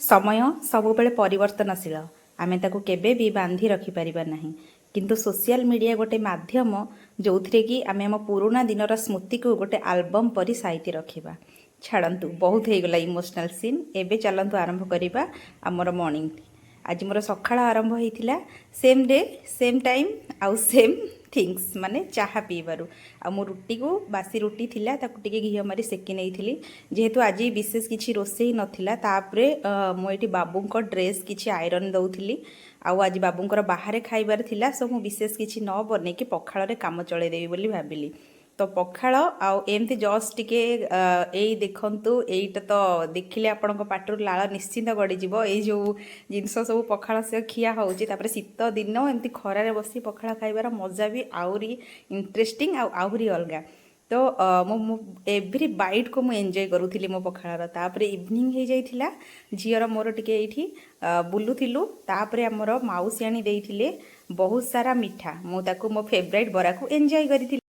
ସମୟ ସବୁବେଳେ ପରିବର୍ତ୍ତନଶୀଳ। ଆମେ ତାକୁ କେବେ ବି ବାନ୍ଧି ରଖିପାରିବା ନାହିଁ। କିନ୍ତୁ ସୋସିଆଲ ମିଡ଼ିଆ ଗୋଟେ ମାଧ୍ୟମ, ଯେଉଁଥିରେ କି ଆମେ ଆମ ପୁରୁଣା ଦିନର ସ୍ମୃତିକୁ ଗୋଟେ ଆଲବମ୍ ପରି ସାଇତି ରଖିବା। ଛାଡ଼ନ୍ତୁ, ବହୁତ ହେଇଗଲା ଇମୋସନାଲ୍ ସିନ୍। ଏବେ ଚାଲନ୍ତୁ ଆରମ୍ଭ କରିବା ଆମର ମର୍ଣ୍ଣିଂ। ଆଜି ମୋର ସକାଳ ଆରମ୍ଭ ହେଇଥିଲା ସେମ୍ ଡେ, ସେମ୍ ଟାଇମ୍ ଆଉ ସେମ୍ ଥିଙ୍ଗସ୍, ମାନେ ଚାହା ପିଇବାରୁ। ଆଉ ମୁଁ ରୁଟିକୁ, ବାସି ରୁଟି ଥିଲା, ତାକୁ ଟିକେ ଘିଅ ମାରି ସେକି ନେଇଥିଲି, ଯେହେତୁ ଆଜି ବିଶେଷ କିଛି ରୋଷେଇ ନଥିଲା। ତାପରେ ମୁଁ ଏଇଠି ବାବୁଙ୍କ ଡ୍ରେସ୍ କିଛି ଆଇରନ୍ ଦେଉଥିଲି। ଆଉ ଆଜି ବାବୁଙ୍କର ବାହାରେ ଖାଇବାର ଥିଲା, ସୋ ମୁଁ ବିଶେଷ କିଛି ନ ବନେଇକି ପଖାଳରେ କାମ ଚଳେଇଦେବି ବୋଲି ଭାବିଲି। ତ ପଖାଳ ଆଉ ଏମିତି ଜଷ୍ଟ ଟିକେ ଏଇ ଦେଖନ୍ତୁ, ଏଇଟା ତ ଦେଖିଲେ ଆପଣଙ୍କ ପାଟିରୁ ଲାଳ ନିଶ୍ଚିନ୍ତ ଗଡ଼ିଯିବ। ଏଇ ଯେଉଁ ଜିନିଷ ସବୁ ପଖାଳ ସହ ଖିଆ ହେଉଛି। ତାପରେ ଶୀତ ଦିନ, ଏମିତି ଖରାରେ ବସି ପଖାଳ ଖାଇବାର ମଜା ବି ଆହୁରି ଇଣ୍ଟରେଷ୍ଟିଂ ଆଉ ଆହୁରି ଅଲଗା। ତ ମୁଁ ଏଭ୍ରି ବାଇଟ୍କୁ ମୁଁ ଏନ୍ଜୟ କରୁଥିଲି ମୋ ପଖାଳର। ତାପରେ ଇଭିନିଂ ହେଇଯାଇଥିଲା। ଝିଅର ମୋର ଟିକେ ଏଇଠି ବୁଲୁଥିଲୁ। ତାପରେ ଆମର ମାଉସୀ ଆଣି ଦେଇଥିଲେ ବହୁତ ସାରା ମିଠା। ମୁଁ ତାକୁ ମୋ ଫେଭରାଇଟ୍ ବରାକୁ ଏନ୍ଜୟ କରିଥିଲି।